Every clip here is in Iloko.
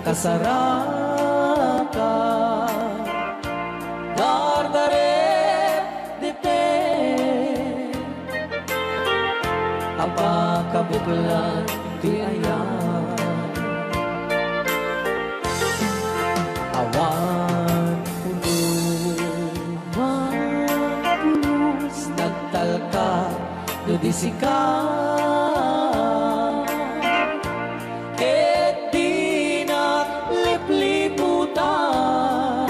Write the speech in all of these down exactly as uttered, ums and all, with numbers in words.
nakasaraka, dardarep dipet a pakabuklan ti ayan. Awan pulos, awan pulos, nagtalka no di sika. Ket dinak lipliputan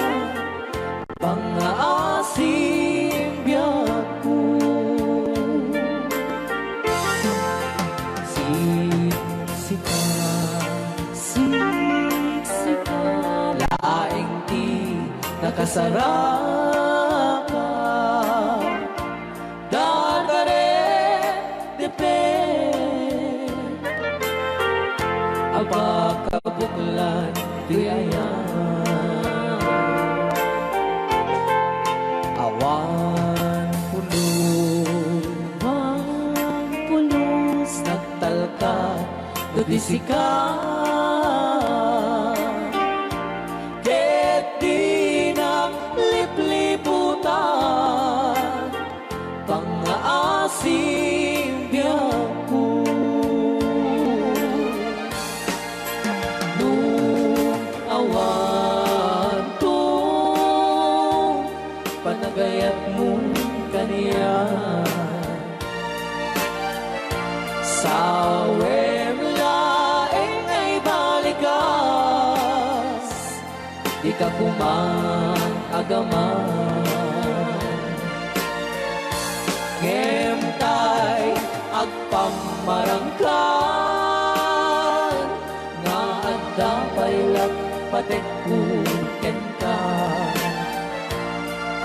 pangngaasim biagko. Siksika, siksika laeng ti nakasaraka. Dardarep dipet a pakabuklan ti ayan. Awan pulos, awan pulos, nagtalka no di sika. Ket dinak lipliputan pangngaasim biagko. No awanto panagayatmo kaniak, sawem laeng nga ibalikas. Dika koma agaman. Ngem tay agpammarangkan nga adda pay la patekko kenka.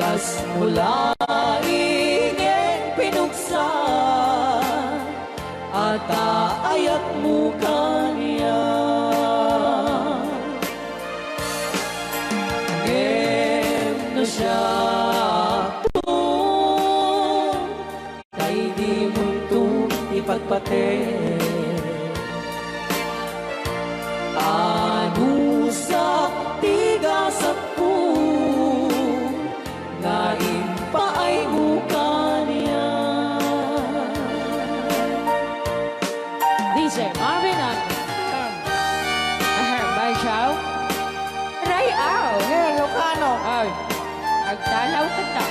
Kasmo laeng pinugsa a taayatmo kaniak. Ngem no siakto, tay dimonto ipagpatek. Anusak ti gasatko nga impaaymo kaniak. D J Marvin ang Ahem, Bansiaw. Ray-aw. Yeah, Ilocano. Ay, agdalaw ka ta.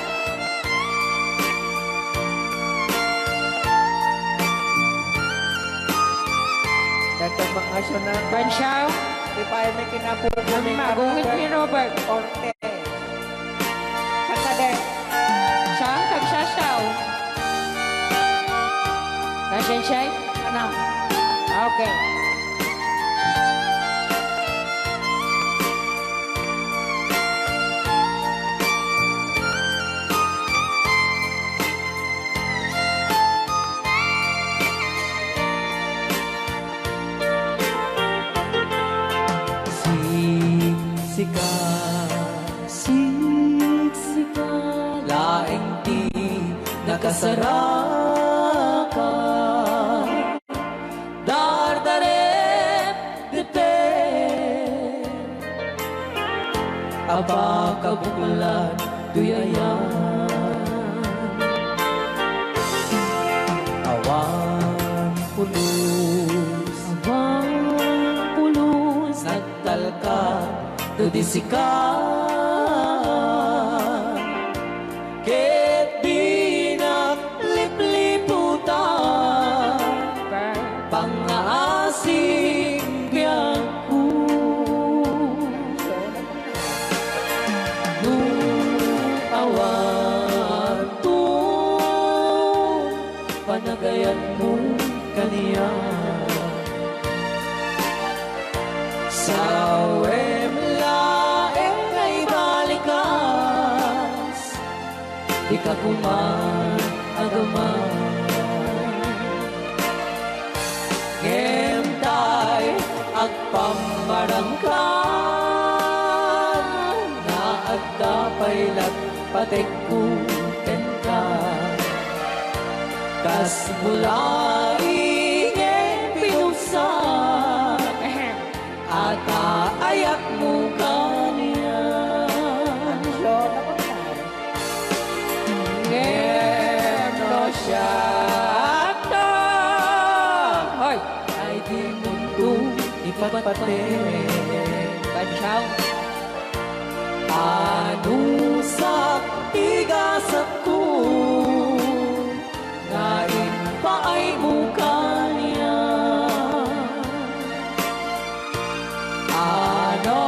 Dagdag mga asyo na. Bansiaw. Di pa ay may kinabubo ni Magungit ni Robert. Orte. Kanta de. Saan kagsasaw? Nasensya? Ano? Okay. Siksika, siksika laeng ti nakasaraka. Dardarep dipet a pakabuklan toy ayan. Awan pulos, awan pulos, nagtalka no di sika. Ket dinak lipliputan pangngaasim biagko. No awanto panagayatmo kaniak, sawem laeng nga ibalikas. Dika koma agaman. Ngem tay agpammarangkan nga adda pay la patekko kenka. Kasmo laeng pinugsa a ta Pateng. Bansiaw. Anusak ti gasatko nga impaaymo kaniak. Ano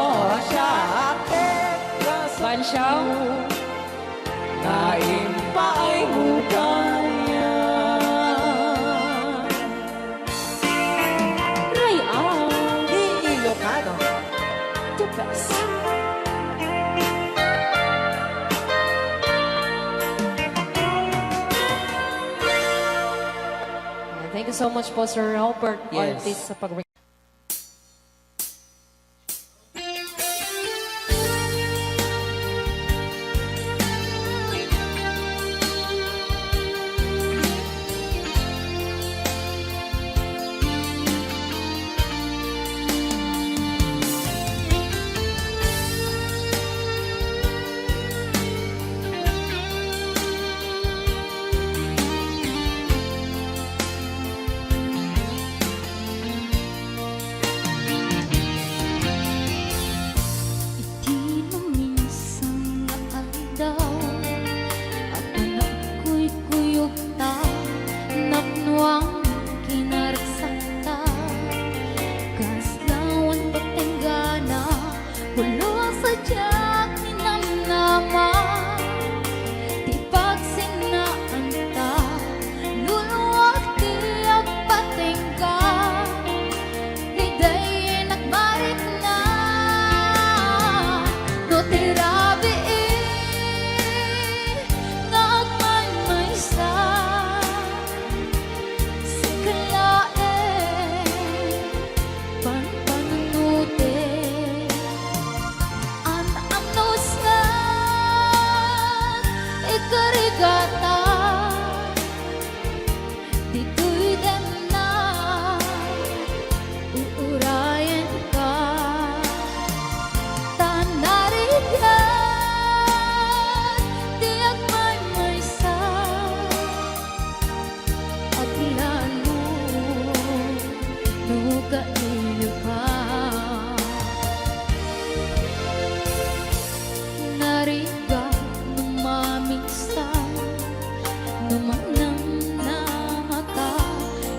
siak ti gasatko. Bansiaw. Nga impaaymo kaniak. Ray-an. Ni Ilocano. The best. Thank you so much po, Sir Robert Yes. Ortiz, sa pag- Iti maminsan nga aldaw, a panagkuykuyogta, napnoan kinaragsakta, kasla awan patenggana, pulos a diak ninamnama, ti pagsinnaanta, luluak ti agpatengga. Ni daydi nagmarikna, no ti rabii nga agmaymaysa, sika laeng panpanunotek. An-anusngak, ikarigata, ditoy denna, uurayenka. Ta narigat ti agmaymaysa, aglalo no kailiwka. Narigat no maminsan, no mangnamnamata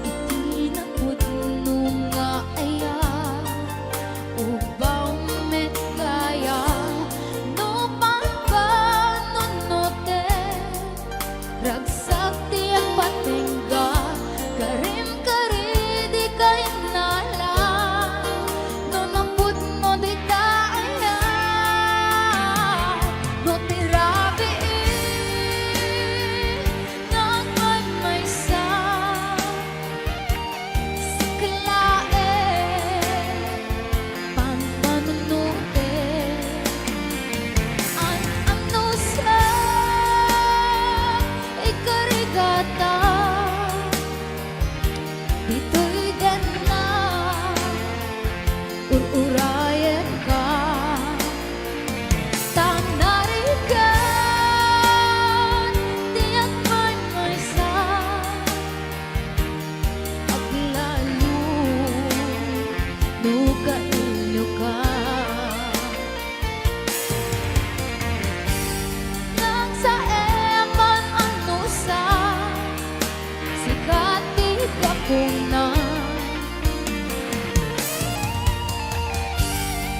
iti napudno nga aya, ubaw met gaya no panpanunotek. Ragsak ti agpatengga, karim kari dika innala, no napudno dita aya, no ti rabii nga agmaymaysa. Sika laeng panpanunotek. An-anusngak, ikarigata, ditoy denna, ur-urayenka. Ta narigat ti agmaymaysa, aglalo no kailiwka. Nagsaem man a nusa, sika ti gapuna.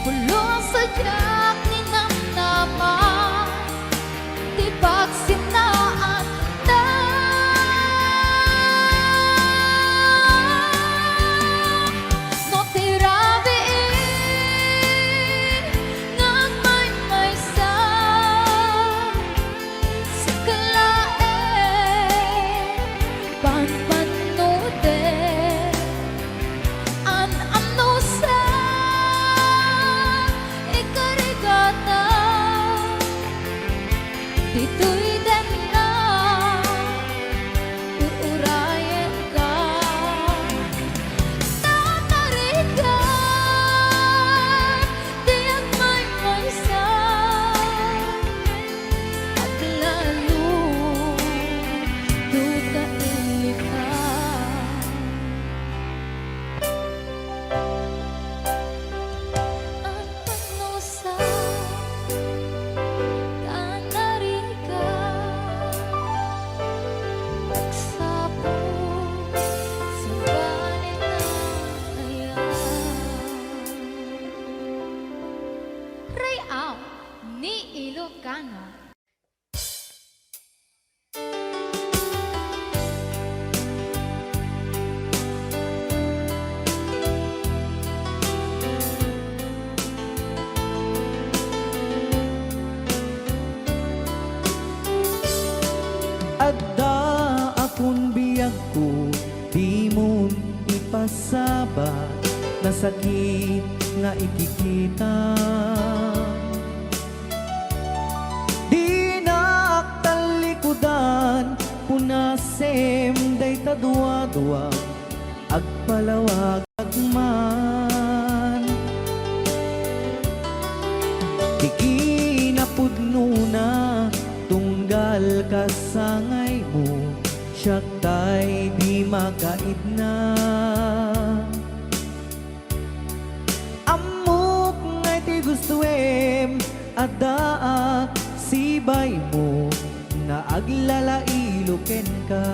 Pulos a diak ninamnama ti pagsinnaanta. No ti rabii nga agmaymaysa, sika laeng panpannutek. An-anusngak, ikari sakit nga ikikita. Dinak tallikudan, punasem dayta duadua, agpalawagak man. Ti kinapudnona, tunggal kasangaymo, siak tay di makaidna. Ammok nga iti gustoem, addaak sibaymo nga aglalailo kenka.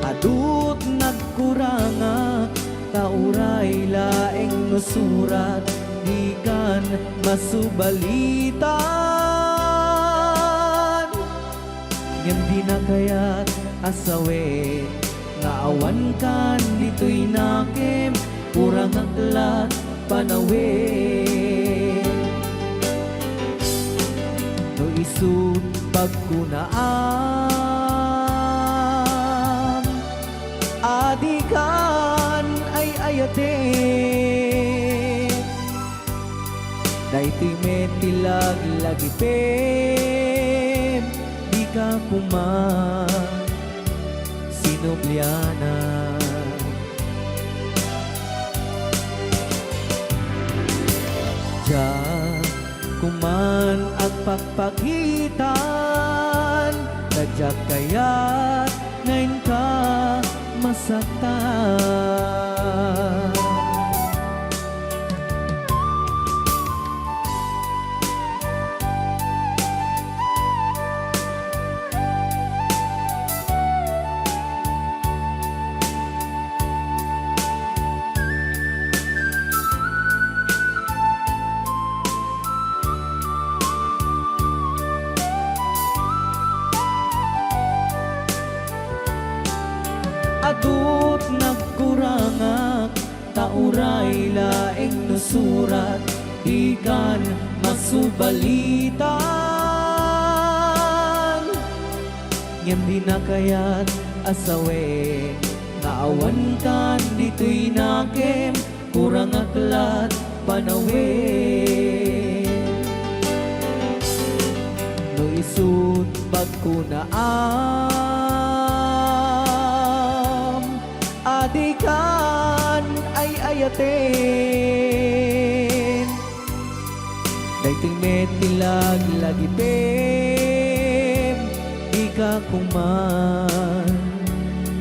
Adut nagkurangak, ta uray laeng no surat, dikan masubalitan. Ngem dina kayat a sawen nga awankan ditoy nakem, kurangak lat panawen. No isut pagkunaam, adikan ay-ayaten. Daytoy met ti laglagipem, dika koma sinublianan. Diak koman agpakpakitan, ta diak kayat nga inka masaktan. Adut nagkurangak, ta uray laeng no surat, dikan masubalitan. Ngem dina kayat a sawen nga awankan ditoy nakem, kurangak lat panawen. No isut pagkunaam, adikan ay-ayaten. Daytoy met ti laglagipem, dika koman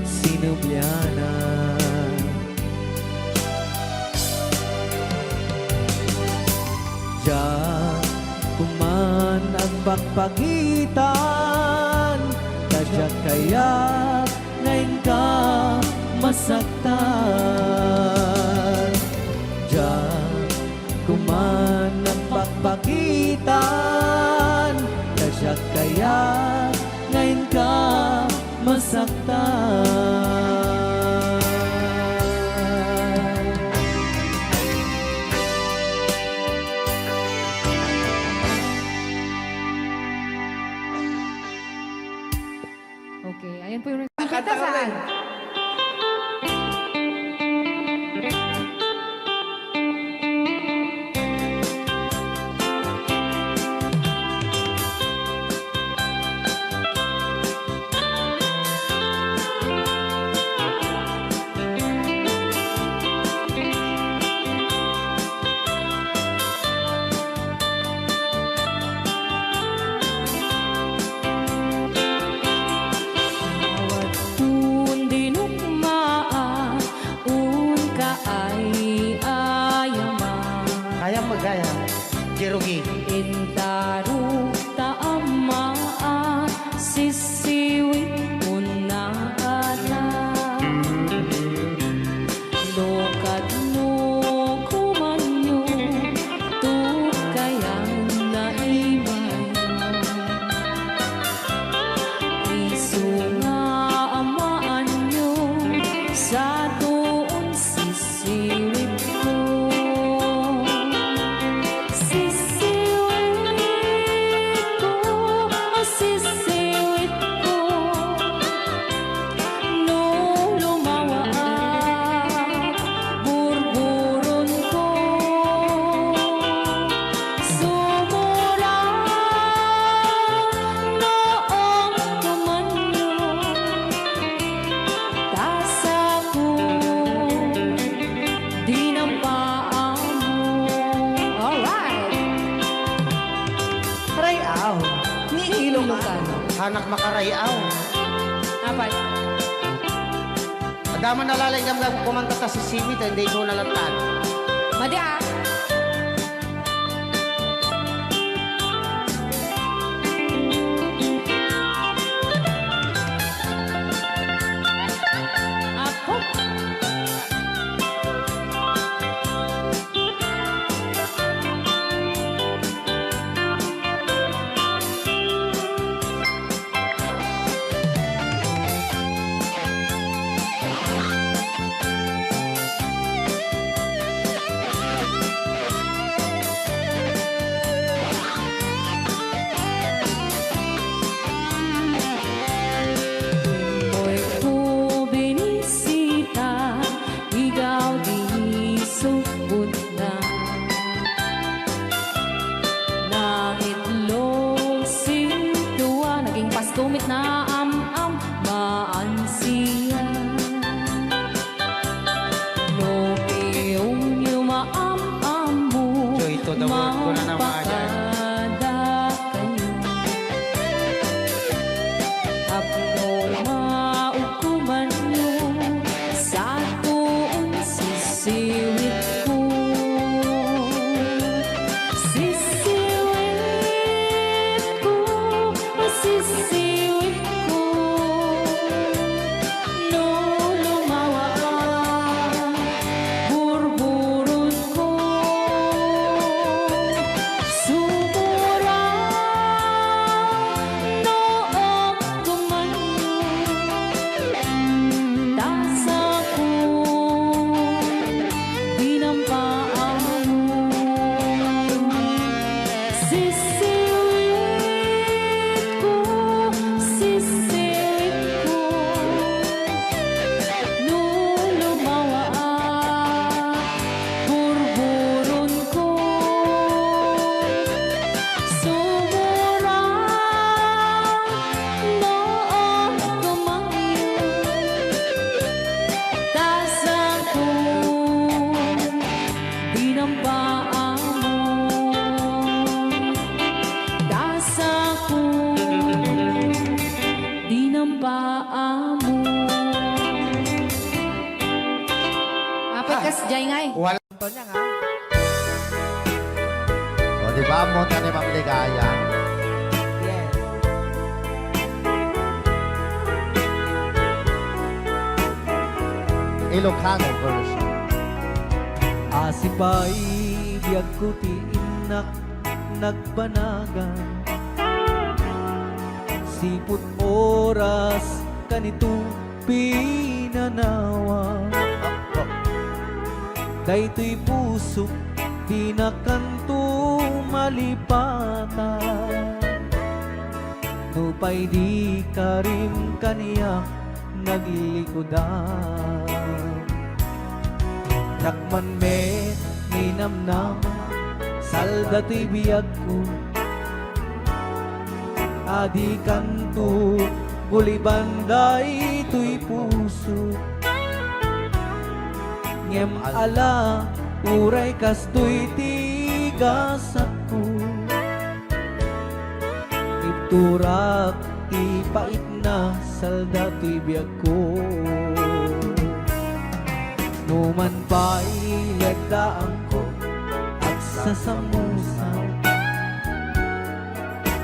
sinublianan. Diak koman agpakpakitan, ta diak kayat nga inka masaktan. Diak koman agpakpakitan, ta diak kayat nga inka masaktan. Okay, ayan po yung... Ang kanta saan? Awan tun di Anak makaray-aw. Apay? Adda man nalaing gamgam kumanta ta sisiwit, hindi ko nalatag. Madi, ah. Apo. Moy ko binisita, igaw di subot na. Nangitlog sintua, naging pastumit na am-am, maansiya. No piyongyo maam-ammo, Joy to the world ko na naman, Ajay. Mapakada kayo. Tapno maukomanyo, satuon sisiwit ko. Sisiwit ko, sisiwit ko. No lumawa, burburon ko. Sumura, no agkumanyo. Tasako, dinampaamon. Sisiwit ko, sisiwit ko. No lumawa, burburon ko. Sumura, no agkumanyo. Tasako, dinampaamon. Tasako, dinampaamon. Apay kas jay ngay? Wala. Antonia nga. O, di ba? Ammo ta ni Ma'am Ligaya. Yes. Ilocano version. Asipay biagko ti innak nagbanagan. Sipud oras kanito pinanawa. Daytoy pusok, dinakanto malipatan. Nupay di karim kaniak naglikudan. Dakman met ninamnama, salda toy biagko. Adikanto guliban daytoy puso. Ngem ala, uray kastoy ti gasatko. Ibturak ti paitna, salda toy biagko. Numan pay leddaanko, agsasamusa.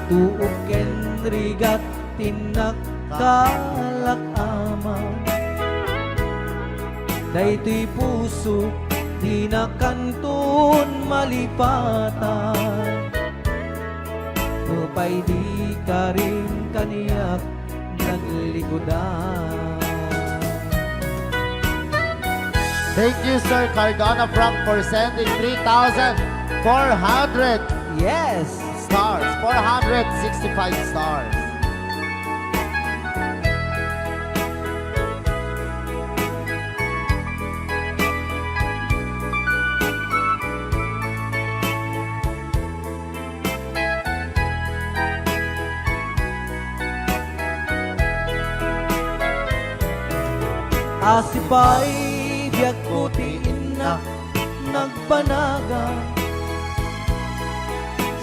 Tuok ken rigat ti innak kalak ama. Daytoy puso, dinakanton malipatan. Nupay di karim kaniak naglikudan. Thank you, Sir Cardona Frank, for sending three thousand four hundred, yes, stars. Four hundred sixty-five stars. Asipay biagko ti innak nagbanagan.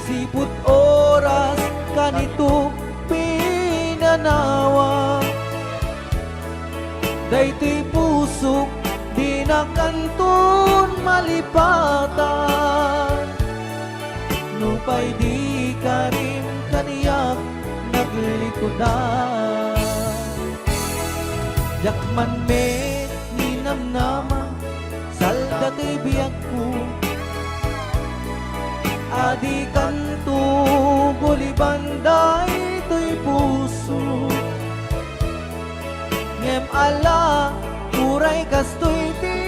Sipud oras kanito, pi- Nawa, daytoy pusok, dina kanton malipatan. Nupay di karim kaniak naglikudan. Diak man met ninamnama, salda toy biagko. Adi kanto guliban daytoy puso. Ngem ala, uray kastoy ti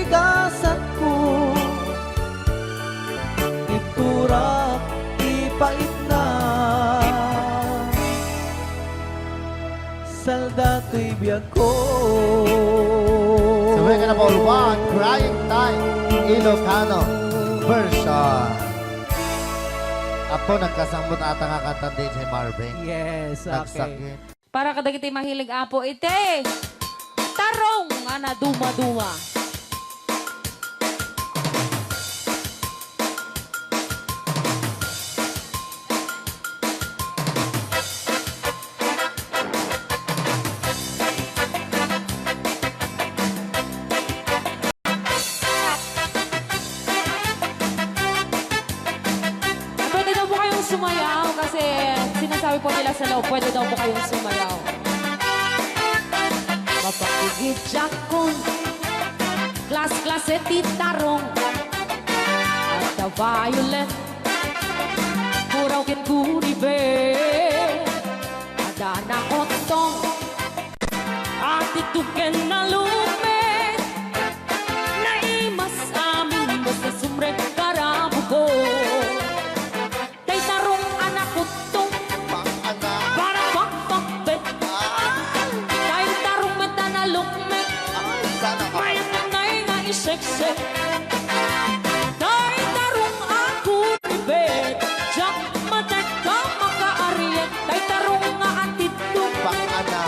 gasatko. Itturak ti paitna. Salda toy biagko. So, we're gonna move on. Crying Time, Ilocano version. Apo, nagkasambot ata nga kanta ni D J Marvin. Yes, okay. Nagsakit. Para kadagiti mahilig, Apo, iti tarong nga nadumaduma. Pwede daw po kayong sumayaw kasi sinasabi po nila sa loob, pwede daw po kayong sumayaw. Mapakigidjakon, klas-klase ti tarong, at the violet, puraw ken gunibe, adda na uttong, ati tuken na lumet, naimas amin basta sumrek karabuko. Tay tarong a nakuttong. Bang ana. Para bakbakbet. Ah. Tay tarong met a nalukmek. Ay, sana all. Mayat nga nay nga iseksek. Tay tarong a kuribet. Diak matek a makaariet. Tay tarong nga atidto. Bang ana.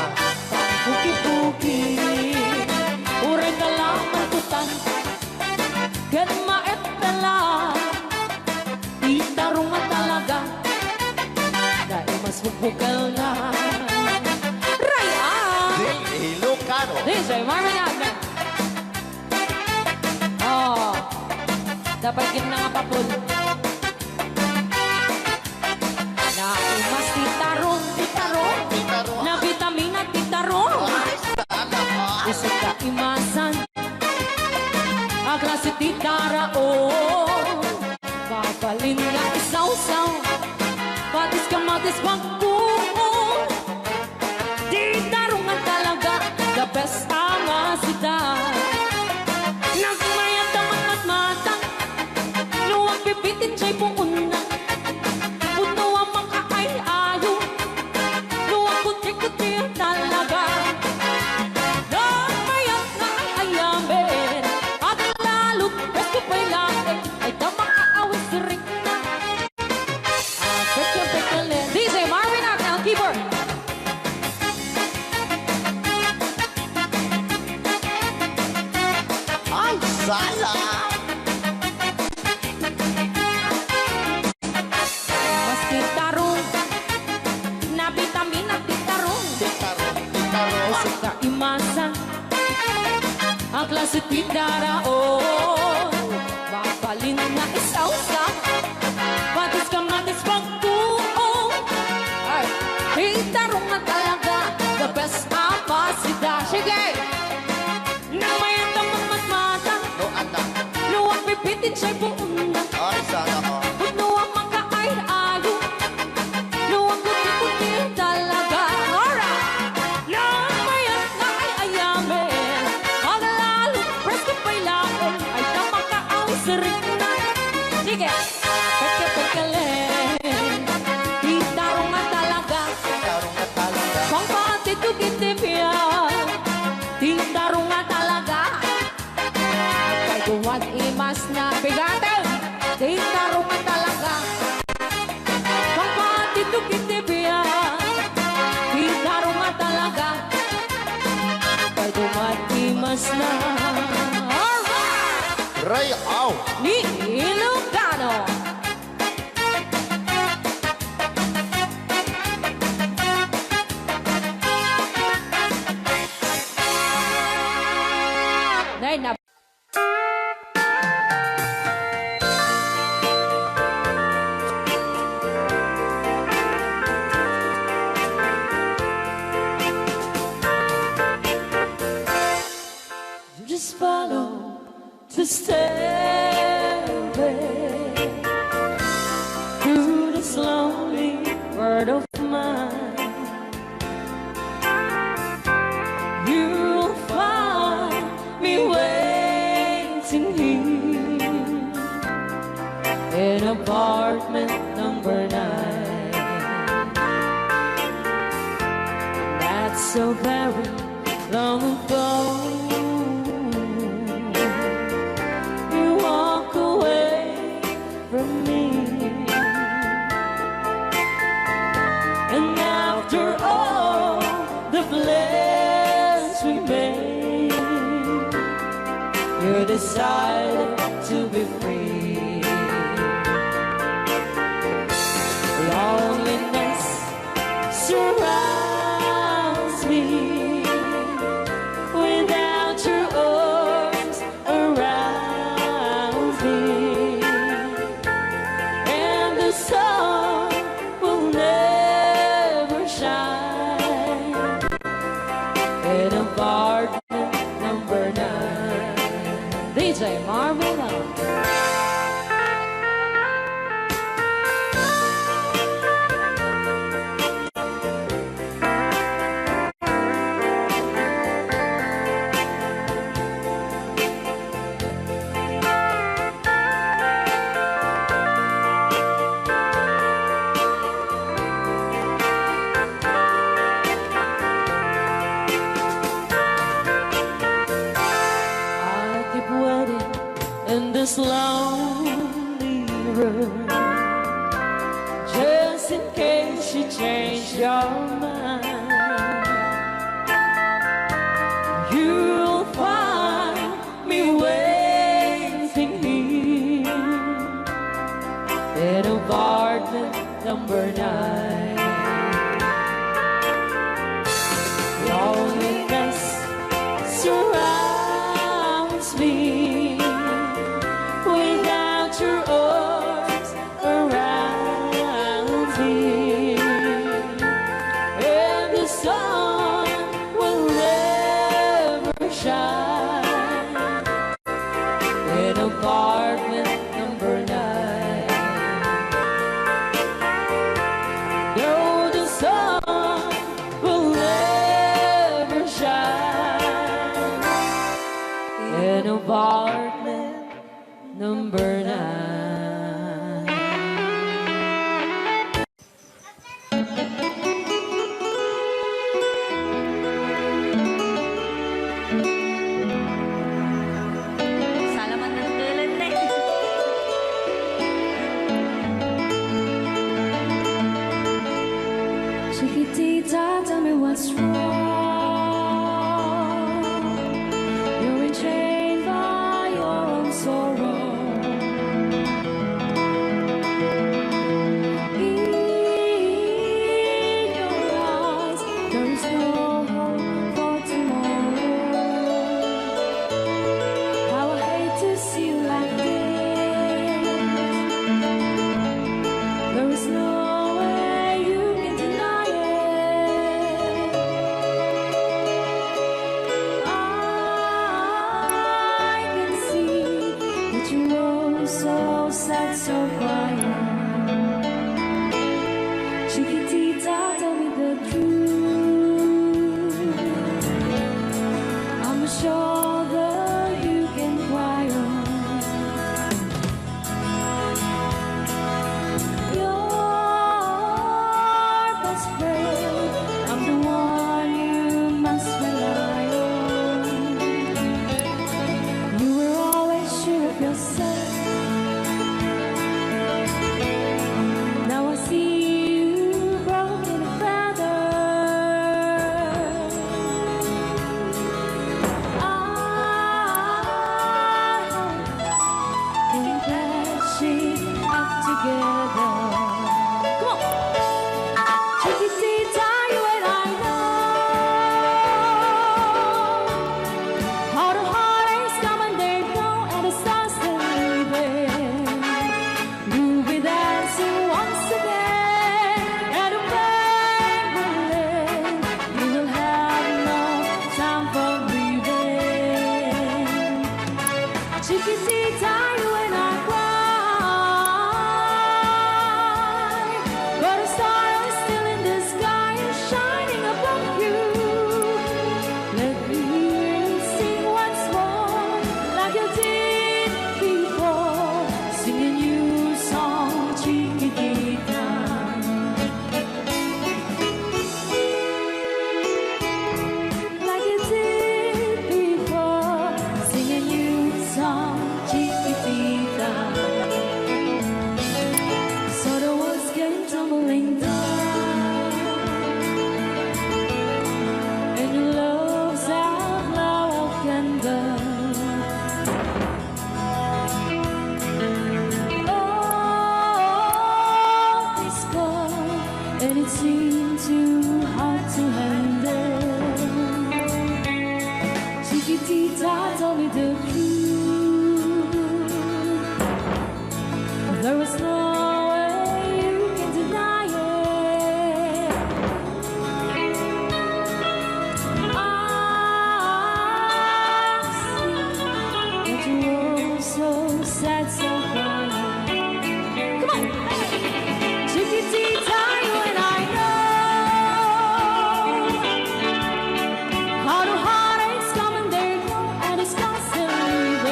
Pangpukipuki. Uray ka la mantutan. Ken maetela. Ti tarong a talaga, dai mas bukbukel na. Ray-an! Di Ilocano. D J Marvin Agna. Oh, dapat gid na nga papul. Naimas ti tarong, ti tarong. Ti tarong. Nabitamina ti tarong. Ay, sana all. Isut ka imasan. Aglasi ti taraon, mabalin nga isawsaw, patis kamatis bagbuon. Ti tarong nga talaga, the best a masida. Nagmayat a matmatmatang, no agbibitin jay puonna. Pudno a makaay-ayo, no agkutkutki talaga. Nagmayat nga ay-ayamen, aglalot, presko pay laeng, ay ta makaawis rikna. Ah, pekle, pekle. D J Marvin Agna, keyboard. Ay, sala! Mas ti tarong, nabitamina ti tarong. Ti tarong, ti tarong. Isut ka imasan, aglasi ti taraon. Mabalin nga isawsaw, patis kamatis bagbuon. Ay, ti tarong nga talaga, the best a masida. Sige! Nagmayat a matmatmatang. No, anak. No, agbibitin jay puonna. Ay, sana all. Pudno a makaay-ayo. No, agkutkutki talaga. Alright. Nagmayat nga ay-ayamen. Aglalot, presko pay laeng. Ay ta makaawis rikna. Sige. Pekle, pekle. Ti tarong nga talaga. Ti tarong nga talaga. Pangpaatidto iti biag. Ti tarong nga talaga. Kay duman imas na bigaten. Ti tarong nga talaga. Pangpaatidto iti biag. Ti tarong nga talaga. Kay duman imas na. Alright! Ray-aw! Ni Ilocano. stairway through this lonely world of mine. You'll find me waiting here in apartment number nine. That's so very long ago. You walk away from me. And after all the plans we made, you decided to be free. Loneliness surrounds me without your arms around me, and the sun will never shine in apartment number nine. D J Marvin. I keep waiting in this lonely room, just in case you change your mind. You'll find me waiting here in apartment number nine. Loneliness surrounds me without your arms around me, and the sun will never shine in apartment number nine. Though the sun will never shine in apartment number nine. Salamat ng tulad na eh. Chiquitita, tell me what's wrong. You're in chain by Kitita you and I cry, but a star is still in the sky and shining above you. Let me hear you sing once more, like you did before. Sing a new song, Chiquitita. Like you did before, sing a new song, Chiquitita. So the walls came tumbling down, and your love's outlaw can burn. All is gone, and it seemed too hard to handle. Chiquitita, tell me the truth. There is no way you can deny it. I see that you were so sad, so crying. Come on! Chiquitita, you and I know how the heartaches come and they go, and the scars still leave.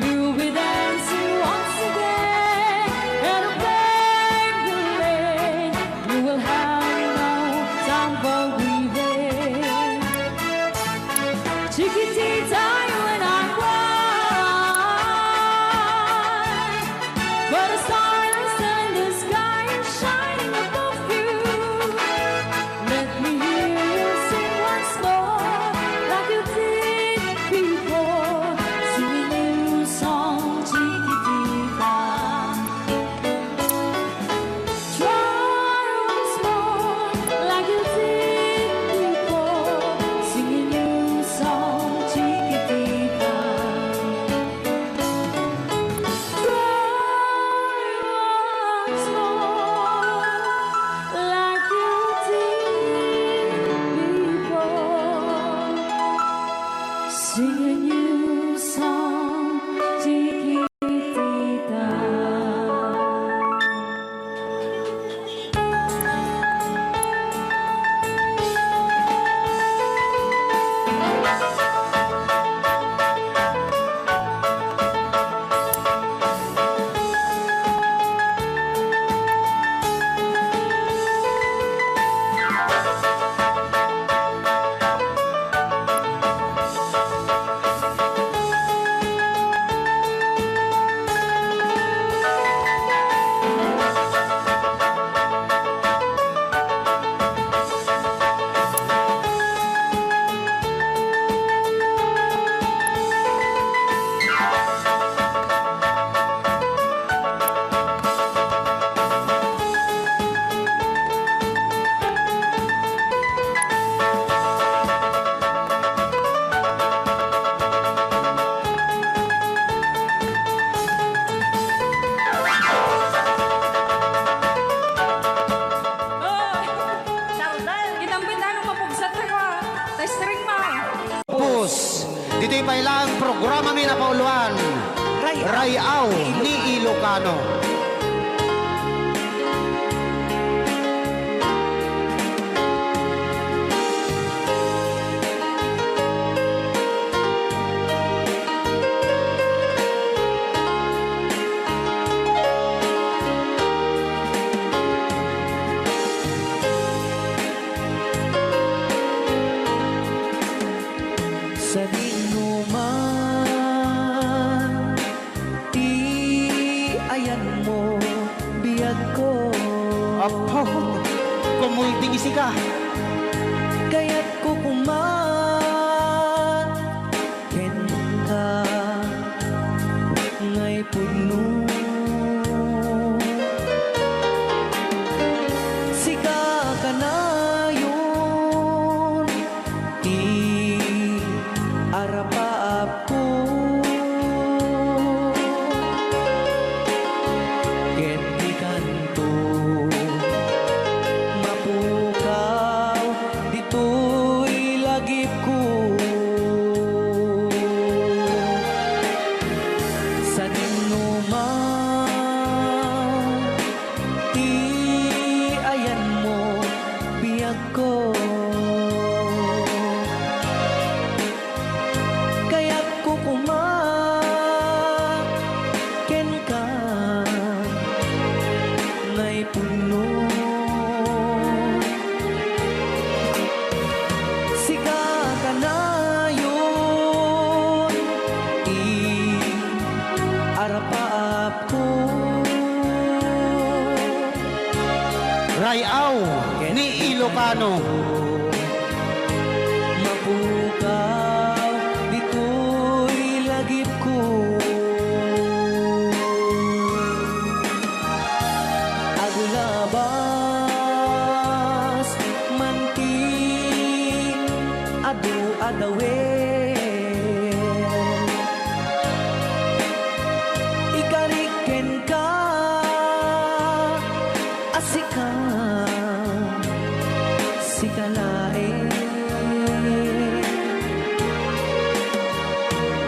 You'll be dancing once again, and the pain will end. You will have no time for grieving. Chiquitita, you and I cry, but a star is still in the sky and shining above you. Let me hear you sing once more, like you did before. Sing a new song, Chiquitita. Try once more, like you did before. Sing a new song, Chiquitita. Try once more, like you did before. Sing a new song, Chiquitita. Oy! Sardal, kitang bintana mapugsat na ka. Testing mo. Pus, ditoy pay laeng programami a napauluan, Ray-aw ni Ilocano. Sadinoman ti ayanmo, biagko. Apo, kumulding isika. Kayatko koma kenka ngay pudno. Sika kanayon ti arapaapko, ket dikanto mapukaw. Ano? Mapukaw ditoy lagipko. Aglabas man ti adu-adawen. Ikarik kenka a sika, sika laeng.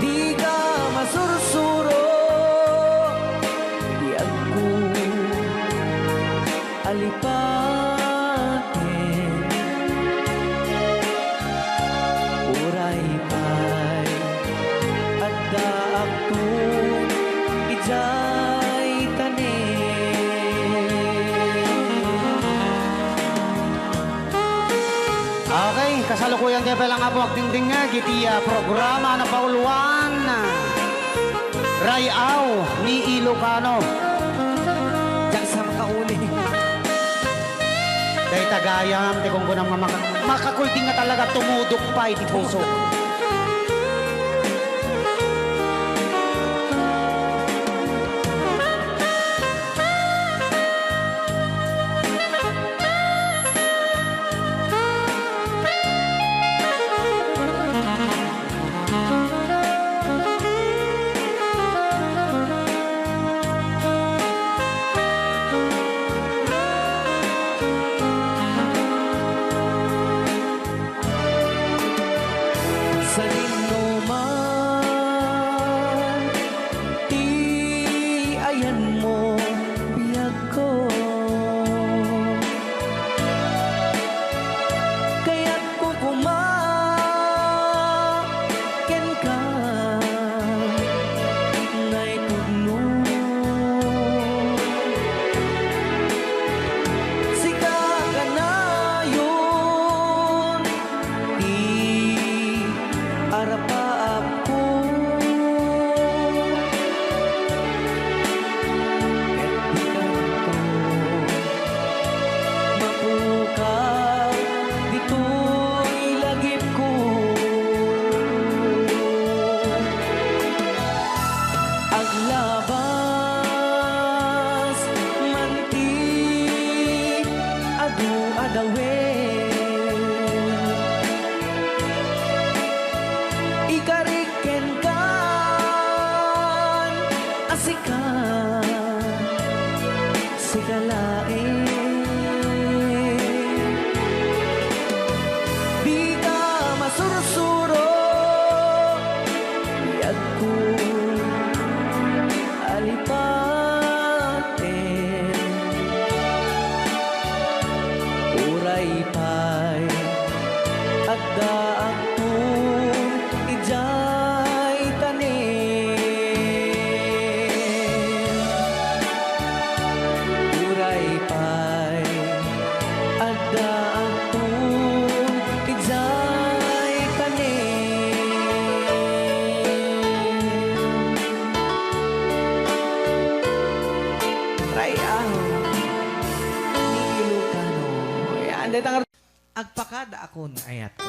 Dika masursuro, biagko a lipaten. Uray pay addaakto idiay tanem. Okay, kasalukuyan tayo pala nga po agdingdingag iti, ah, programa na pauluan, Ray-aw ni Ilocano. Diak sa makauli. Dayta gayam, ti kungkunam nga maka-, makakulting nga talaga tumudok pay ti puso. Sadino man ti ayanmo, biagko. Kayatko koma kenka, naipudno. Sika kanayon ti arapaapko. Ket di kanto mapukaw ditoy lagipko. Aglabas man ti adu-adawen. Ikarik kenkan a sika, sika laeng. Dika masursuro, biagko a lipaten. Uray pay addaakto idiay tanem. Uray pay addaakto idiay tanem. Ray-aw ni Ilocano. Ayan, dayta nga agpakadaakon, ayatko.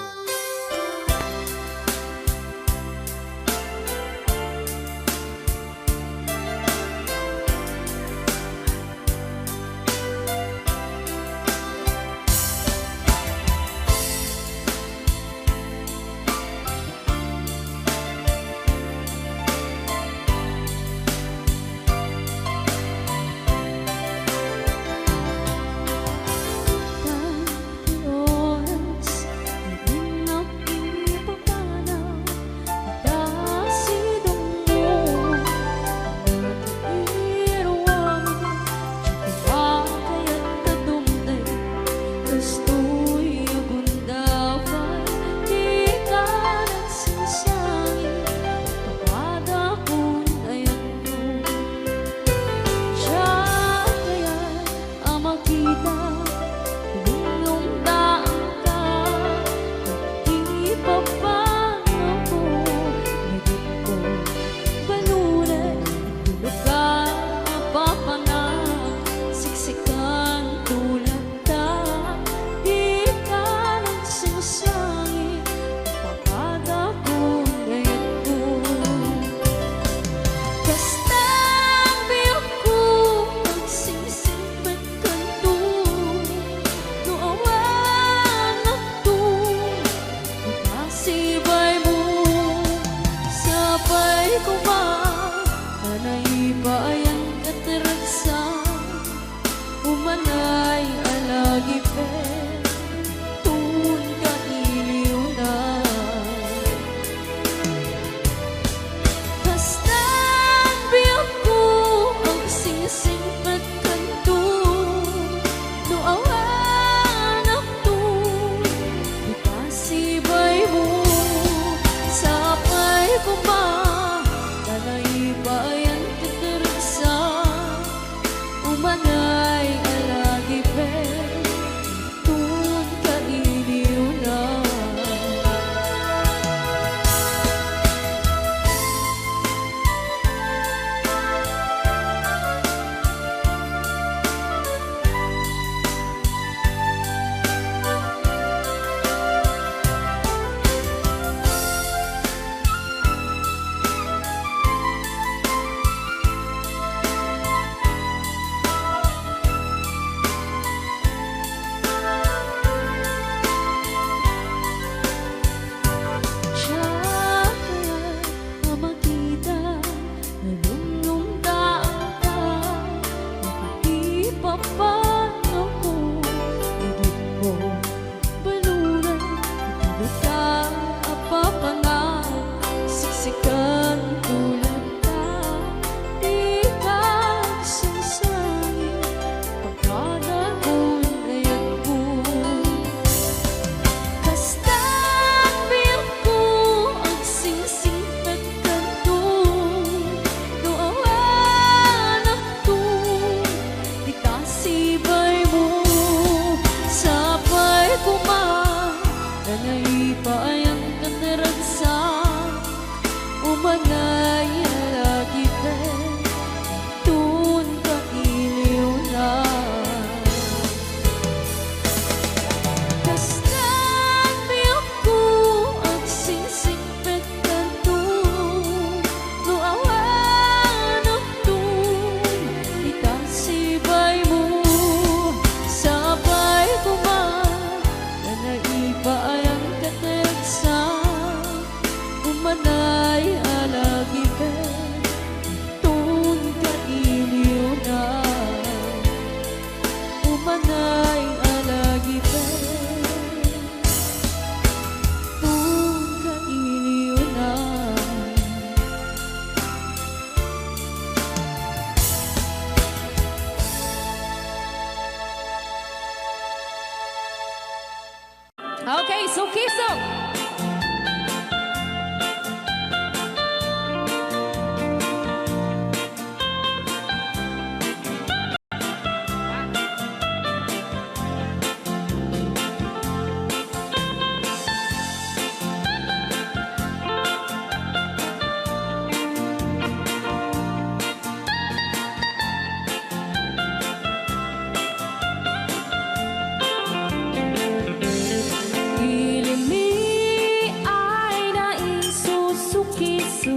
Ayan kataragsa, umanay a lagipet, tunka iliwna. Kastan biagko agsingsingpet kanto, no awan agtun ita sibaymo, sapay koma, a naipaayam kataragsa, umanay a lagipet, tunka iliwna. Umanay a lagipet, tunka iliwna. Okay, sukisok. Ilimmi ay naisusukiso.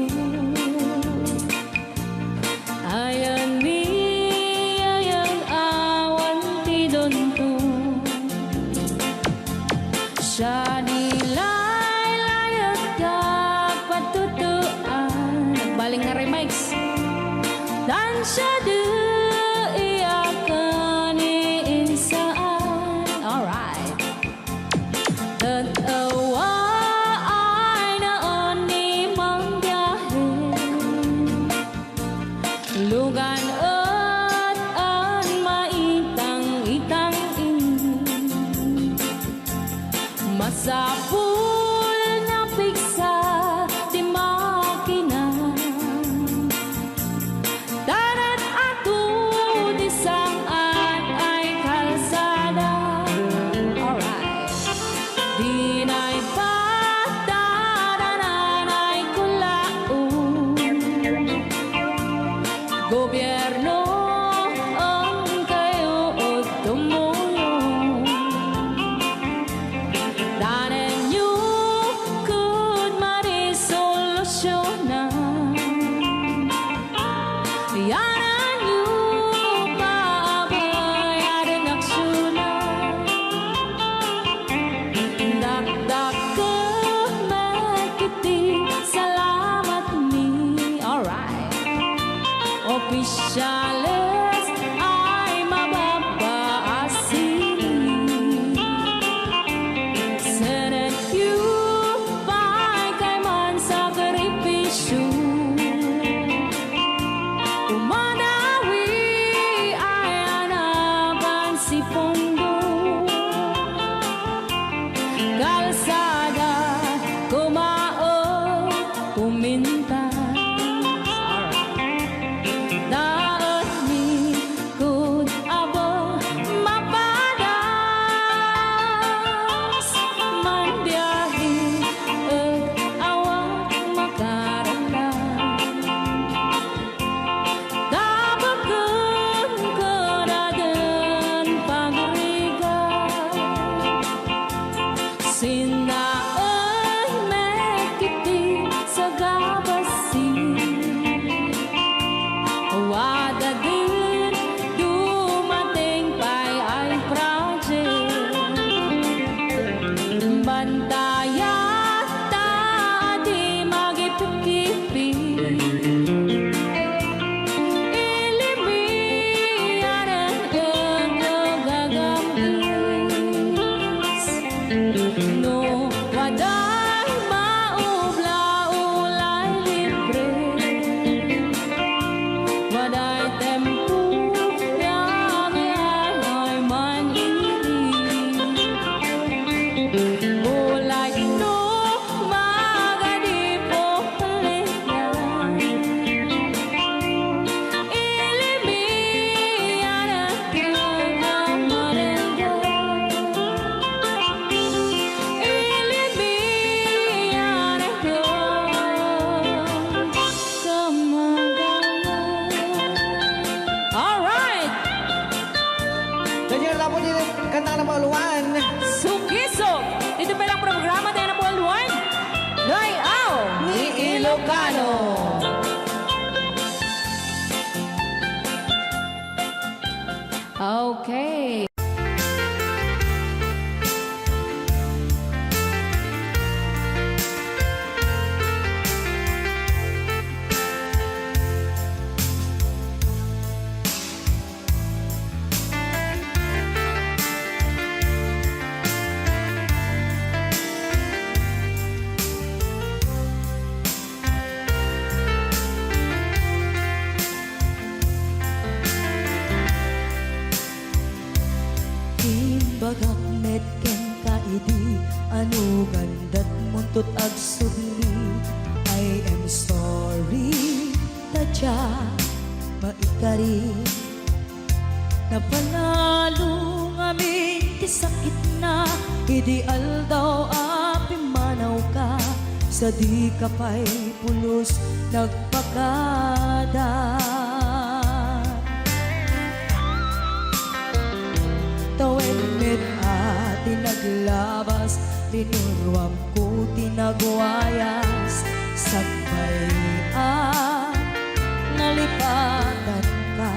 Ayan ni ayang awan ti dunto. Siya ni laylayet ka patutuan. Nagbaling nga remix. Tan siya di iyakan ni insaan. Alright. Tet-ewa ay naan ni mangbiahe. Lugan et an maitang-itang ini. Masapul nga pigsa ti makina. Tanet ato ti sang-at ay kalsada. Alright. Dinay patadanan ay kulaon. Gobierno, ang kayo o tumulong. Tanen yu kud Day-aw ni Ilocano. Okay. Imbagak met kenka idi, ano gandat muntot agsubli. I am sorry, ta dia maikari. Napanalo ngamin ti sakitna idi aldaw a pimmanawka, sa dika pay pulos nagpakada. Tawen met a ti naglabas, linuruamko ti nagwayas, sakbay a nalipatanka.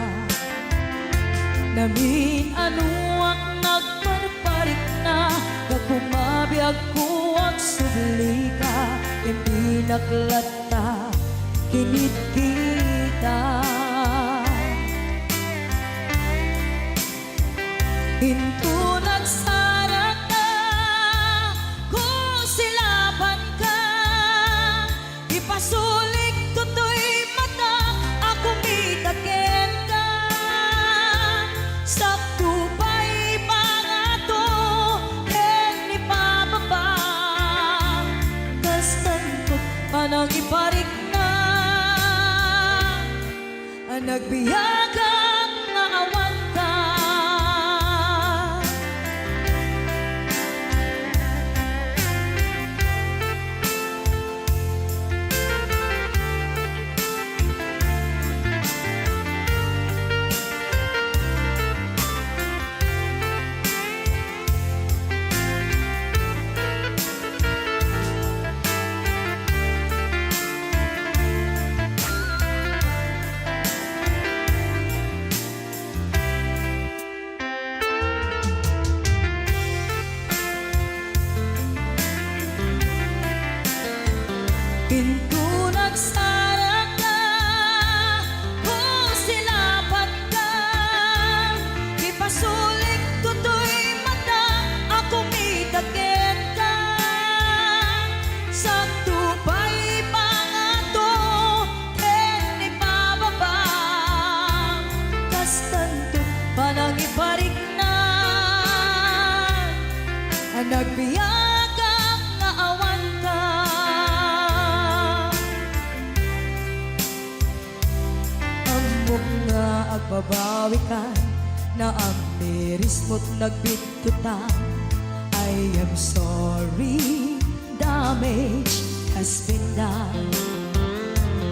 Namin-anoak nagparparikna, gapu mabiagko agsublika, impinaklat ta kinitkita. Inton agsaraka, kusilapanka, ipasulik toy mata a kumita kenka. Sakto pay pangato ken ipababa, kastanto panangiparikna a nagbiagak nga awanka. Inton agsaraka, kusilapanka, ipasulik toy mata a kumita kenka. Sakto pay pangato ken ipababa, kastanto panangiparikna a nagbiagak nga awanka. Ammok nga agbabawika, naamirismo't nagbitkutan. I am sorry, damage has been done.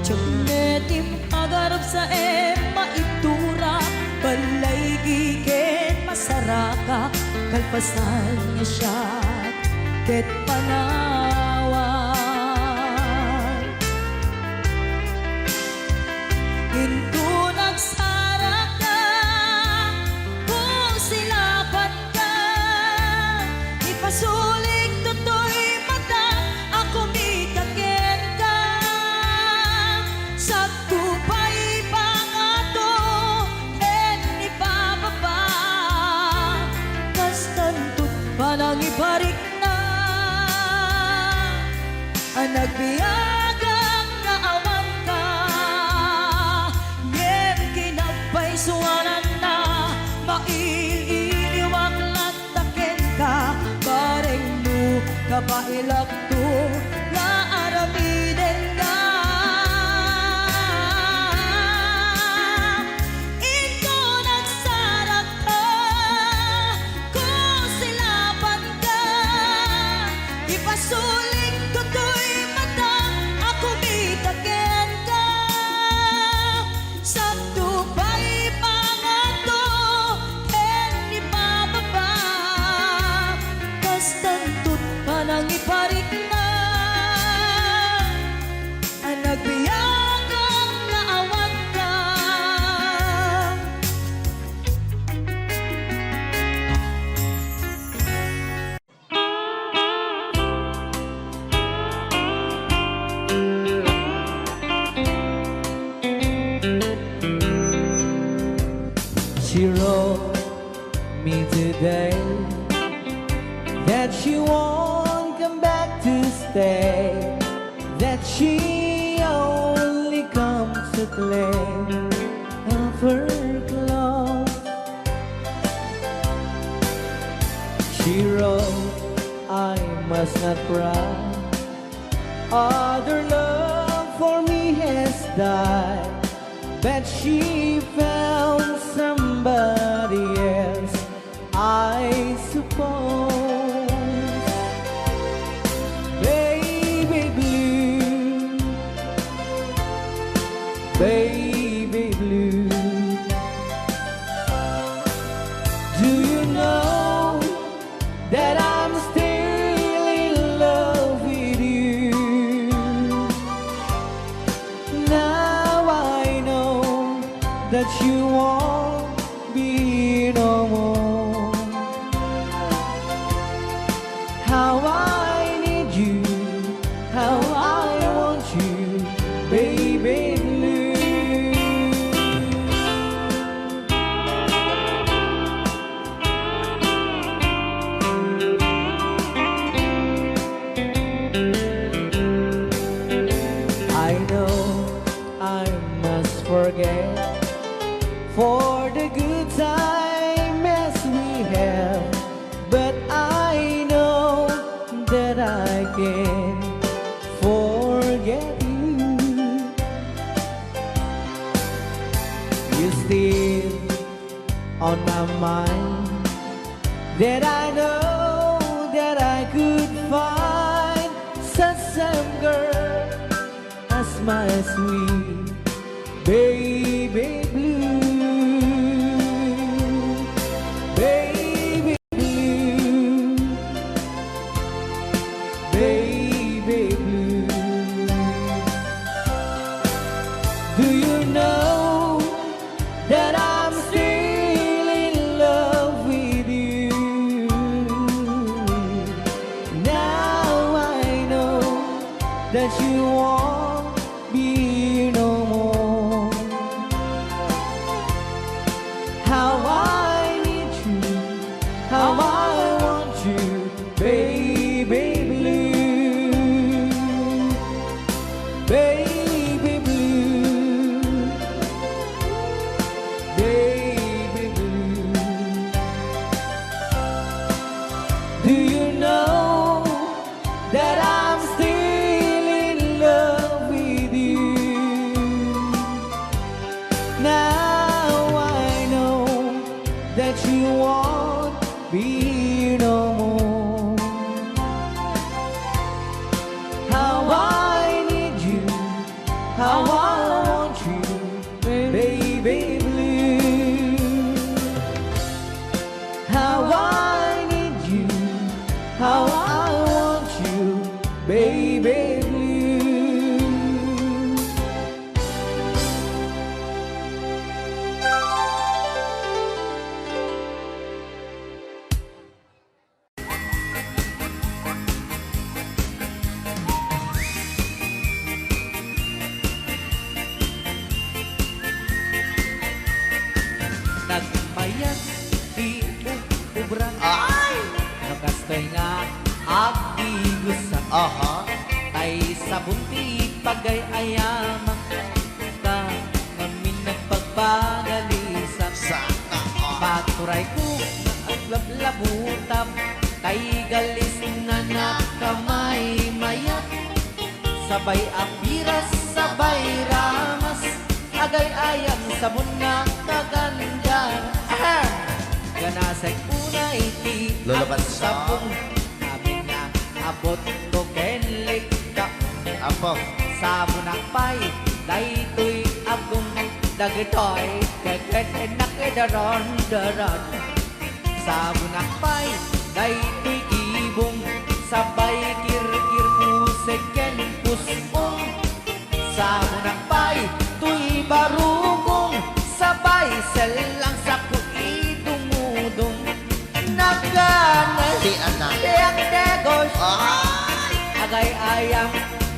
Diak met impagarupsaem maitura, balaygi ken masaraka, kalpasan nga siak ket panawan. Inton agsaraka, kusilapanka, ipasulik toy mata a kumita kenka. Sakto pay pangato ken ipababa, kastanto't panangiparikna a nagbiagak nga awanka. Ngem kinapaysuananna, mail-iliwak latta kenka, bareng no kabaelakto nga aramidenka. Inton agsaraka, kusilapanka, ipasulik toy mata a kumita kenka. Sakto pay pangato ken ipababa, kastanto't panangiparikna say that she only comes to play of her clothes. She wrote, "I must not cry. Other love for me has died." But she found somebody else, I suppose. Baby blue, baby blue, do you know that I'm still in love with you? Now I know that you won't be no more. How I need you, how I want you, baby blue. I know I must forget for the good time as we have, but I know that I can forget you. You still on my mind, that I know that I could find such same girl as my sweet baby blue. Baby blue, baby blue, do you know that I'm still in love with you? Now I know that you won't be no more. How I need you, how I want you, baby blue, baby blue, baby blue. Do you know that I'm still in love with you? Now I know that you won't be no more. How I need you, how I want you, baby blue. How I need you, how I want you, baby blue. Nagmayat ti ub-, ubra. Ay! No kastoy nga agdigusa. Aha. Tay sabon ti pagay-ayamak. Ta ngamin nagpagpagalisak. Sana all. Paturay ko nga aglablabutap. Tay galis na nakamaymayat. Sabay a piras, sabay ramas, agay-ayam sabon nga kaganda. Ahem! Ganasek unay ti Lolo Bansa. Agsabong, amin nga abot to ken likka. Apo. Sabonak pay, daytoy agum, dagitoy keket nakidaron-daron. Sabonak pay, daytoy gibong, sabay kirkir pusek ken pus-ong. Sabonak pay, toy barukong, sabay sellang sako idumudong. Nagana ti anak. Ti agdegos. Ay! Agay-ayam,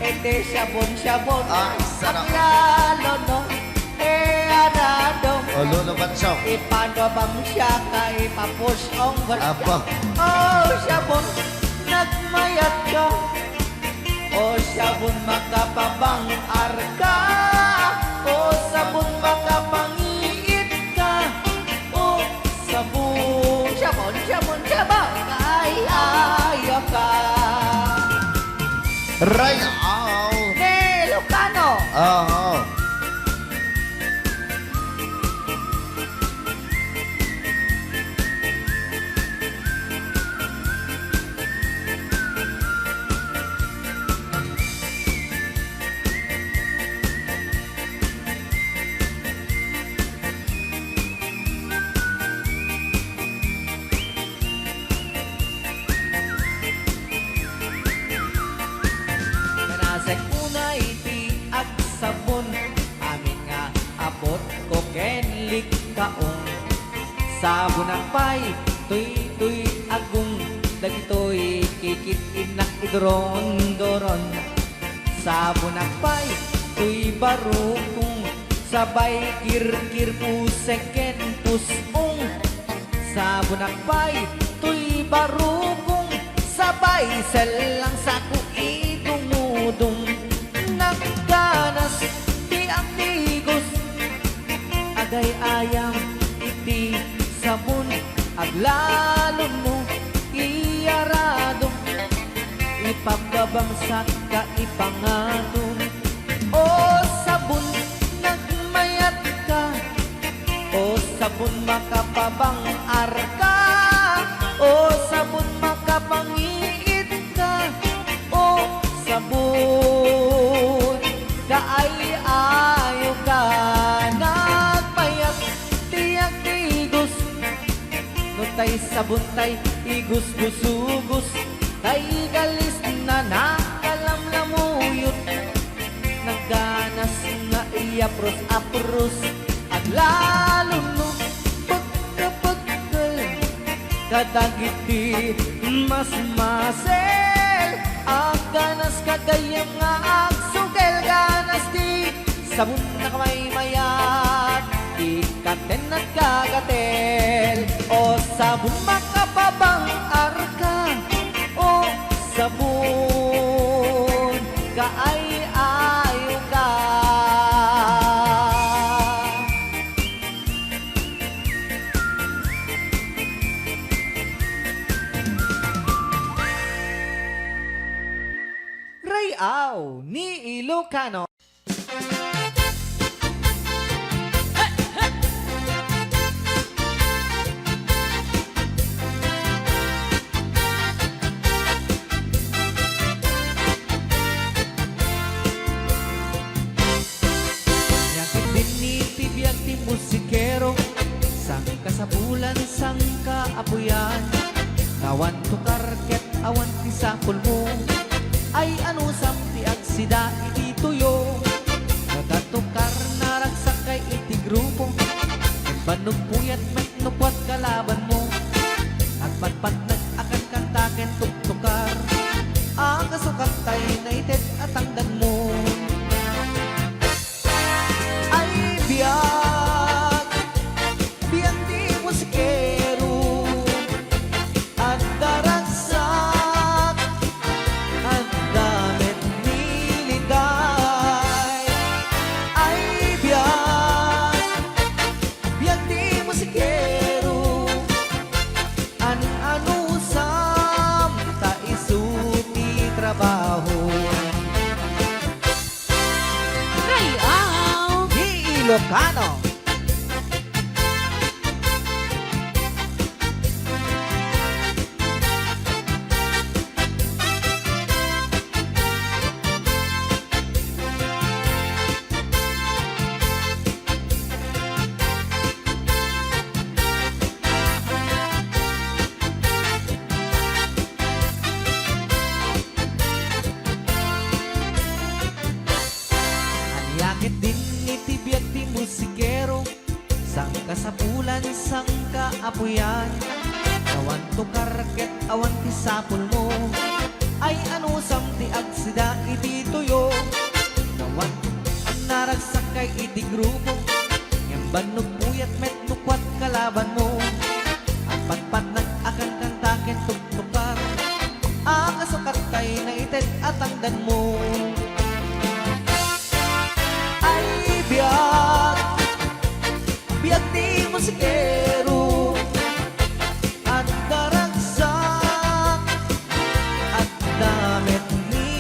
iti sabon-sabon. Ay, sarap. Aglalo, no? E, arado. O, Lolo Bansong. Ipano bang siya ka ipapusong ba siya? Apo. O, sabon, nagmayat ka. Rayaw! Ni Ilocano! Aha. Kanasek unay ti agsabon, amin nga apotko ken likkaon. Sabonak pay toy, toy agong, dagitoy kikit-innak iduron-duron. Sabonak pay toy barukong, sabay kirkir pusek ken pus-ong. Sabonak pay toy barukong, sabay sellang sako idumudum. Nagganas ti agtigos, agay-ayam iti sabon, aglalon no iyaradom. Ipababangsak ka ipangatom. O sabon, nagmayat ka. O sabon, makapabang-ar ka. O sabon, makapangiit ka. O sabon, kaay-ayo ka. Nagmayat ti agtigos. No tay sabon tay igusgusugus, tay galis na nakalamlamuyot. Nagganas nga iyapros-apros, aglalo no pagkapagkal kadagiti masmasel. Agganas ka gayyem nga agsugel, ganas ti sabon a kamaymayat, ikkaten nagkagatel. O sabon, makapabang-ar ka. O sabon, kaay-ayo ka. Rayaw ni Ilocano. Nia ket dinni ti biag ti musikero, sangkasapulan, sangkaapuyan. Awan tukar ket awan ti sapulmo. Ay, anusam ti agsida iti tuyo? Nagatukar, naragsakkay iti grupo. Ket bannog puyat met no kuat kalabanmo. Agpatpatnag a kankanta ken tuktukar. A kasukattay naited a tangdanmo. Ay, biag, biag ti musikero. Adda ragsak, adda met niliday. Ay, biag, biag ti musikero. An-anusam ta isu ti trabaho. Rayaw ni Ilocano. Ania ket dinni ti biag ti musikero, sangkasapulan, sangkaapuyan. Awan tukar ket awan ti sapulmo. Ay, anusam ti agsida iti tuyo? Awan naragsakkay iti grupo, ngem bannog puyat met no kuat kalabanmo. Agpatpatnag a kankanta ken tuktukar. A kasukattay naited a tangdanmo. Ay, biag, biag ti musikero. Adda ragsak, adda met ni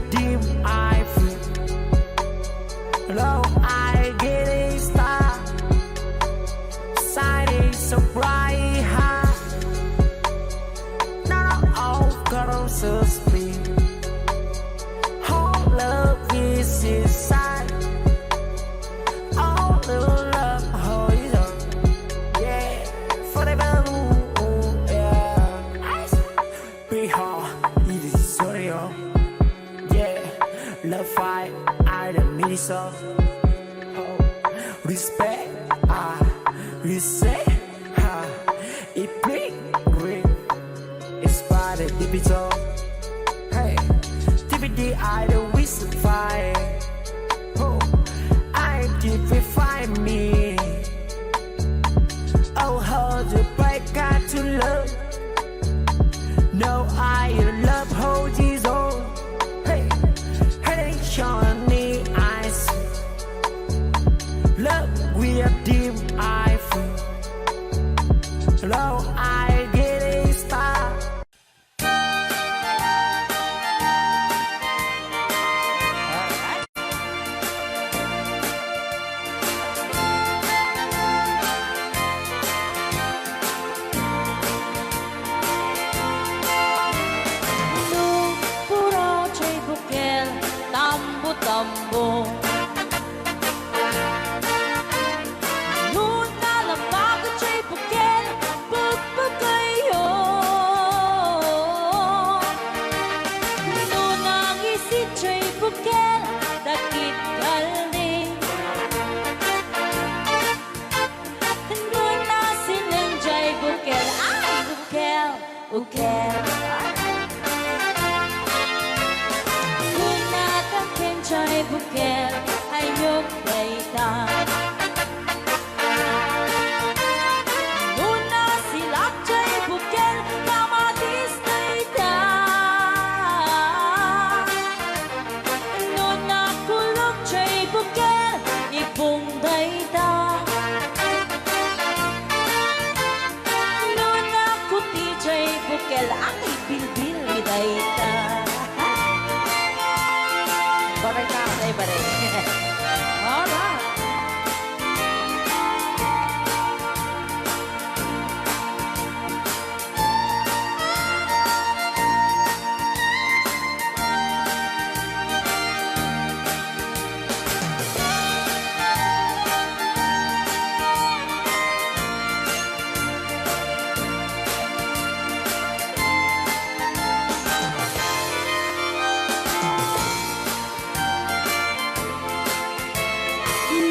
Dim I feel. Love I get it start. Shining so bright high. Not all girls so sweet. All love is inside. All the love, oh, is on. Yeah, forever, ooh, ooh, yeah. Ice. Behold, it is Sorio. Yeah, love fight, I don't need so. Oh, respect, I respect. Ha, it bring ring. It's by the digital. Hey, D V D, I don't wish to fight. Oh, I defy me. Oh, how the break got to love. No, I love how this all. Hey, hey, Johnny, I see. Love with a dim I feel. Love, I get it start. No puraw jay bukel, tambo-tambo. No nalabag jay bukel, pagpagayo. No nangisit jay bukel, dakit kaldi. No nasileng jay bukel, ay, bukel. Ukel. Kuna tangken jay bukel, ayok dayta. Kuna silak jay bukel, kamatis dayta. Kuna kulok jay bukel, ibong dayta. No nakuti jay bukel, ang ibilbil mi dayta. Baray ka, ay, baray. Alright.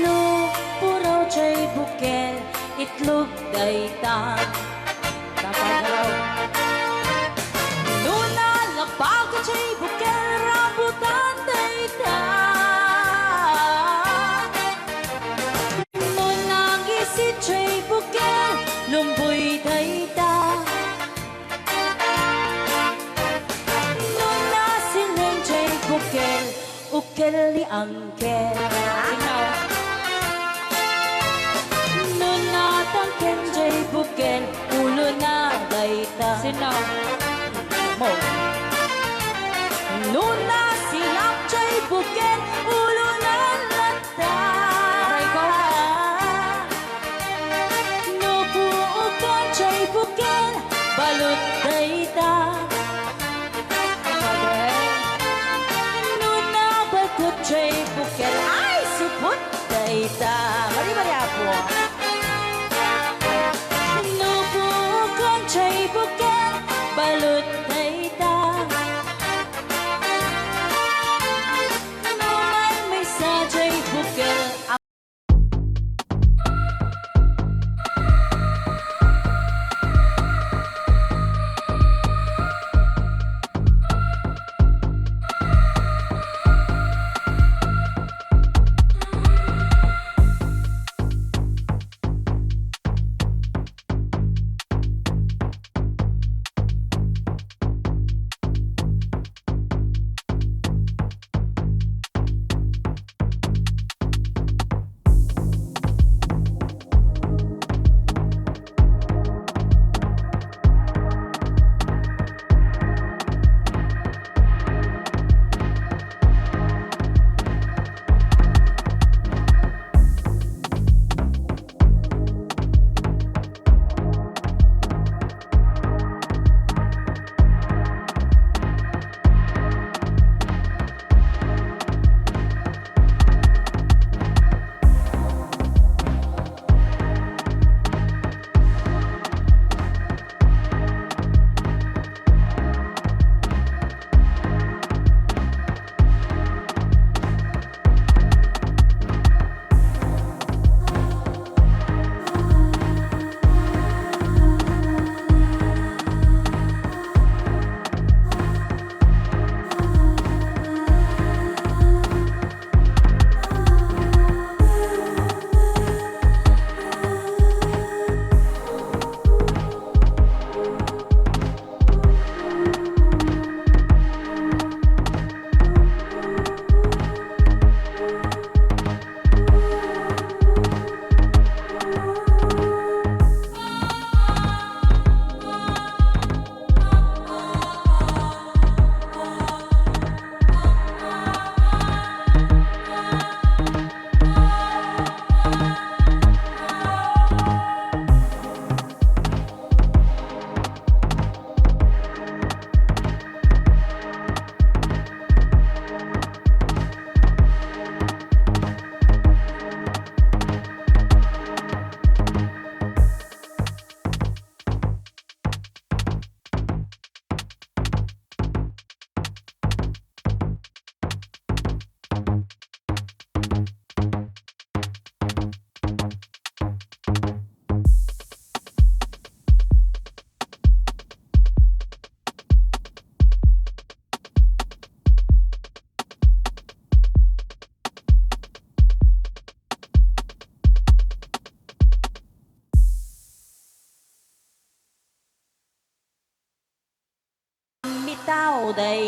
No puraw jay bukel, itlog dayta. Dapat raw. No nalabag jay bukel, rambutan dayta. No nangisit jay bukel, lumboy dayta. No nasileng jay bukel, ukel ni angkel. Sino? No natangken jay bukel, ulo na dayta. Sino? Mo. No nasilak jay bukel, ulo na latta. Aray ko. No buokan jay bukel, balut dayta. No nabalkut jay bukel, ay, supot dayta. Bari-bari, Apo. No buokan jay bukel, balut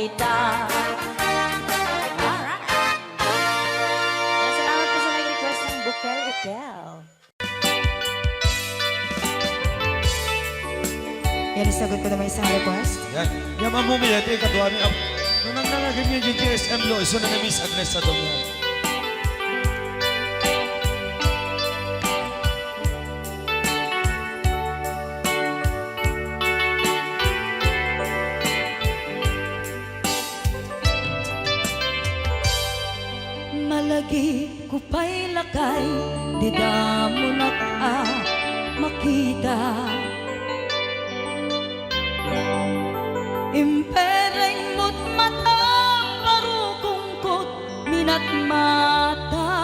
Ita. Alright. Yan, salamat po sa nag-request ng Bukel Hotel. Yan, isagot ko naman isang request. Yan. Yan, Ma'am Mumi, ito yung kaduha ni Ab-, nung nang nangagin niya yung G S M Lo, iso na na Miss Agnes sa Domingo. Malagipko pay lakay, dida monak a makita. Impereng mo't matam, barukongko't minatmata.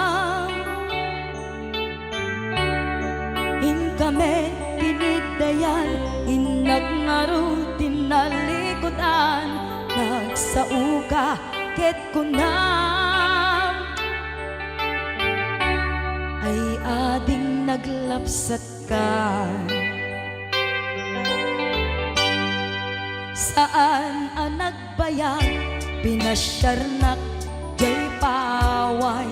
Inka met tiniddayan, innak ngarud tinnalikudan, nagsaoka ket kunam, ay ading naglapsatka. Saan a nag- bayag, pinasiarnak diay paway.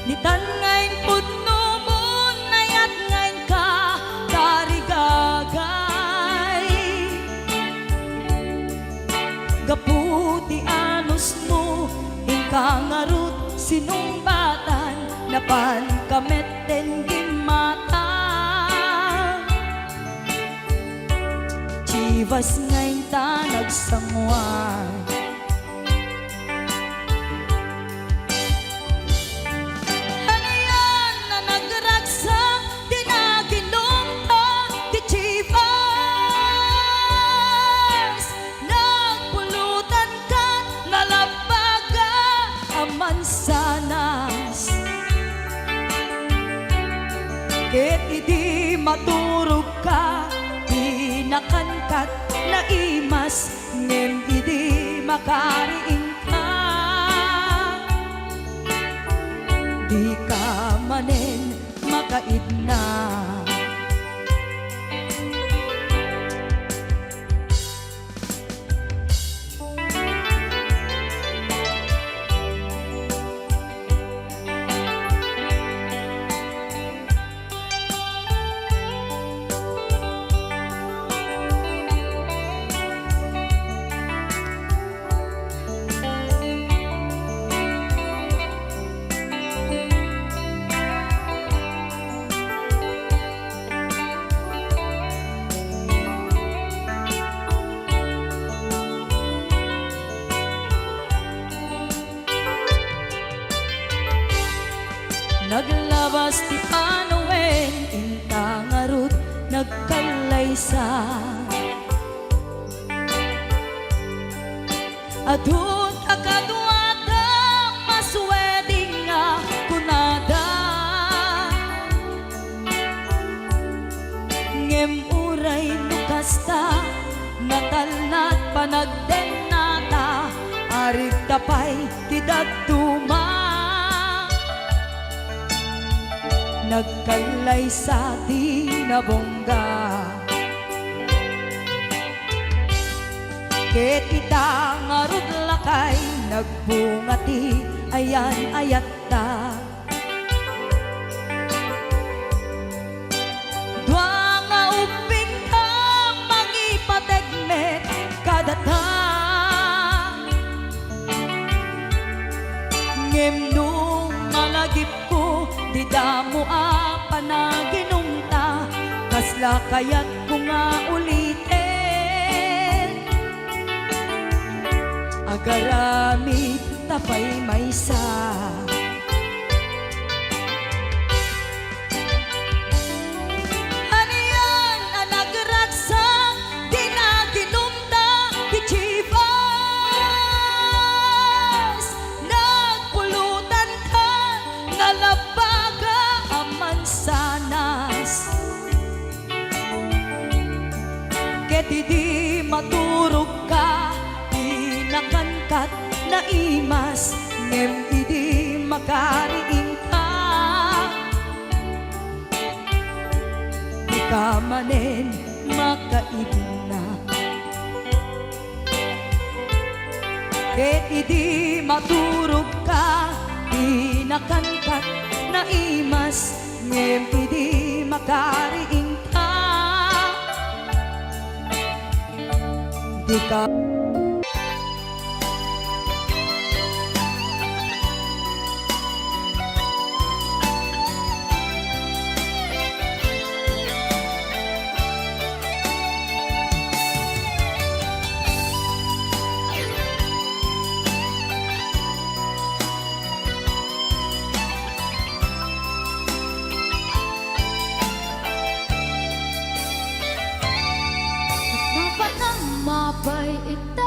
Nitan nga impudnomon, nayat nga inka tarigagay. Gapu ti anusmo, inka ngarud sinungbatan, napanka met ten gimmata. Chivas nga inta nagsanguan. Anian a nagragsak ti naginumta ti Chivas. Nagpulutan kat nalabbaga a mansanas. Ket idi maturogka, dinakan kat naimas, ngem idi makariingka, dika manen makaidna. Naglabas ti panawen, inta ngarud nagkallaysa. Adun a kaduada, maswedding nga kunada. Ngem uray no kasta, natalna ti panagdennata, arigta pay ti dadduma. Nagkallaysa ti nabungga. Ket ita ngarud lakay, nagbunga ti ayan-ayatta. Dua nga ubbingka, mangipateg met kadata. Ngem no malagipko, dida mo a panaginumta, kasla kayatko nga uliten. Agaramidta pay maysa. Anian a nagragsak ti naginumta ti Chivas? Nagpulutan kat nalabbaga a mansanas. Ket idi maturogka, dinakan kat naimas, ngem idi makariingka, dika manen makaidna. Ket idi maturogka, di nakantak naimas, ngem idi makariingka, dika Mapanam mapay ita.